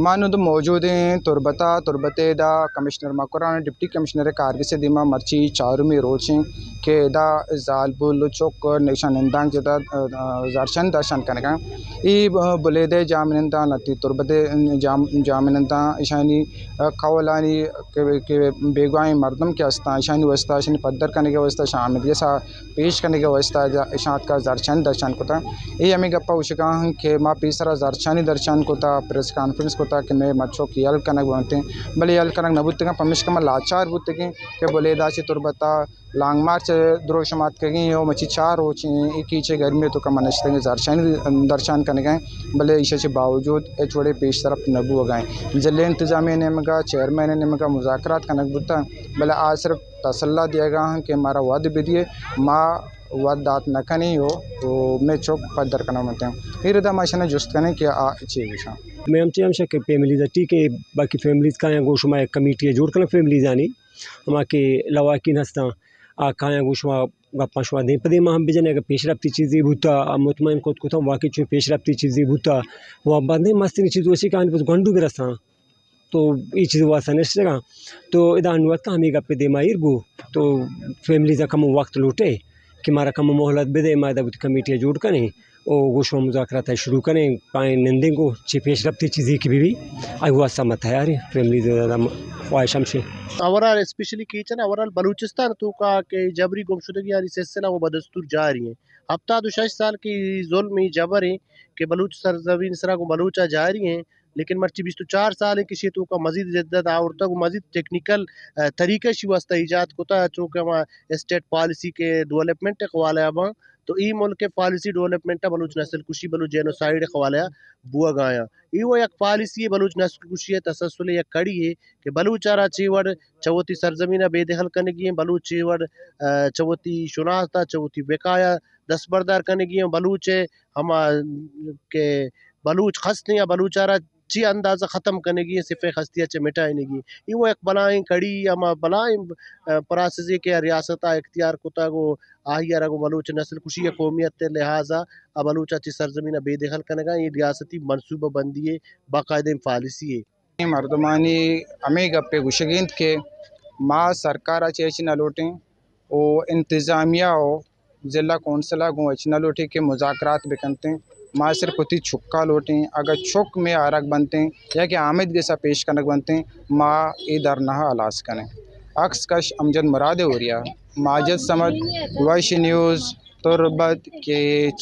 ما نوں موجود ایں تربت ءَ، تربت ءِ ادا کمشنر مکران، ڈپٹی کمشنر کارگس ءِ دیما مرچی چارمی روچ ایں کہ ادا زالبول چک نشان نندانک جتا، ا، زرچن درشان کنگا۔ ای، ا، بلیدہ جامننداں لتی تربت ءِ جام-، جامننداں اشانی، ا، قولانی کہ، کہ بیگواہیں مردم کہ استاں، اشانی واسطہ، اشانی پدر کنگ ءِ واسطہ، شامل گسا پیش کنگ ءِ واسطہ ادا اشاں اتکا زرچانی درشان کتا۔ اے ہمے گپا گوشگا اں کہ ما پیسرا زرچانی درشان کتا، پریس کانفرنس کتا کہ مئے مچوک یل کنگ بنتیں، بلے یل کنگ نہ بوتگاں، پمیشکا ما لاچار بوتگیں کہ بلیدہ چہ تربتا لانگ مارچ دروشم آتکگیں و مچی چار روچیں اے کیچ ءِ گرمی ءِ توکا ما نشتگیں زرچانی درشان کنگا ایں، بلے ایشی چہ باوجود ہچ وڑے پیش رفت نہ بوگا ایں۔ ضلع انتظامیہ ءِ نیمگا، چیئرمین ءِ نیمگا مذاکرات کنگ بوتا، بلے آ صرف تسلا دیگا اں کہ مارا وھد بدیے، ما وھد دات نہ کنیں و، و مئے چک پدر کنگ بنتیں۔ اے ردا ما اشانا جست کنیں کہ آ چے گوشاں۔ مئے ہمچی ہمشہ کہ فیملیز ٹھیک ہے، باقی فیملیز کایاں گوں شما یک کمیٹی جوڑ کناں فیملیزانی، ہما کہ لواحقین ہستاں، آ کایاں گوں شما گپاں شما دیم پہ دیما ہم بجنے، اگر پیش رفتی چیزی بوتا، آ مطمئن کت کتاں واقعی چون پیش رفتی چیزی بوتا، و بندیں مستریں چیز وشی کہ آنی بس گونڈو برساں۔ تو اے چیز واسطہ نشتگاں۔ تو ادا انو اتکا ہمے گپ دیما ایر گو۔ تو فیملیز کم وقت لوٹے کہ مارا کم مہلت بدے، ما ادا وتی کمیٹی جوڑ کنیں او گو شما مذاکرات شروع کنیں، پائیں نندیں گو چی پیش رفتی چیزی کہ بی بی، آئی واسطہ ما تیار ہیں۔ فیملیز خواہش ہم شے۔ اوورال اسپیشلی کیچن اوورال بلوچستان توکا کہ جبری گمشدگی آنی سلسلہ و بدستور جاری ہیں۔ ہفتاد و شش سال کی ظلم ای جبر ہیں کہ بلوچ سرزمین سرا گوں بلوچا جاری ہیں۔ لیکن مرچی بیست و چار سال انت کہ شی توکا مزید جدت آورتگ و مزید ٹیکنیکل، ا، طریقہ شی واسطہ ایجاد کتا، چونکہ ہما اسٹیٹ پالیسی کے ڈیولپمنٹ حوالہ باں، تو ای ملک پالیسی ڈیولپمنٹ بلوچ نسل کشی، بلوچ جینوسائیڈ حوالہ بوگا آیاں۔ ای وہ یک پالیسی ہے، بلوچ نسل کشی ہے، تسلسل یک کڑی ہے کہ بلوچ آرا چی وڑ چوتی سرزمین بے دخل کنگی ہیں، بلوچ چی وڑ، ا، چوتی شناخت، چوتی بقایا دستبردار کنگی ہیں، بلوچ ہما کہ بلوچ خست یا بلوچ آرا چی اندازہ ختم کنگی ہیں، صفحہ خستی ءَ چہ مٹائینگی۔ ای وہ یک بلائیں کڑی، ہما بلائیں، ا، پراسسے کہ ریاست ءَ اختیار کتگ و آہی ءَ را گوں بلوچ نسل کشی ءِ قومیت ءِ لحاظ ءَ بلوچ ءَ چہ سرزمین ءَ بے دخل کنگ ءَ، اے ریاستی منصوبہ بندی ءِ باقاعدہ پالیسی ءِ۔ مردمانی ہمے گپے گوشگ انت کہ ما سرکار ءَ چہ ہچ نہ لوٹیں و انتظامیہ و ضلع کونسل ءَ گوں ہچ نہ لوٹیں کہ مذاکرات بکنتیں۔ ما صرف وتی چکا لوٹیں۔ اگاں چک مئے آرگ بنتیں یا کہ آمید گسا پیش کنگ بنتیں، ما اے دھرنا ءَ ہلاس کنیں۔ عکس کش امجد مراد اوریا، ماجد صمد، ویشی نیوز، تربت کیچ۔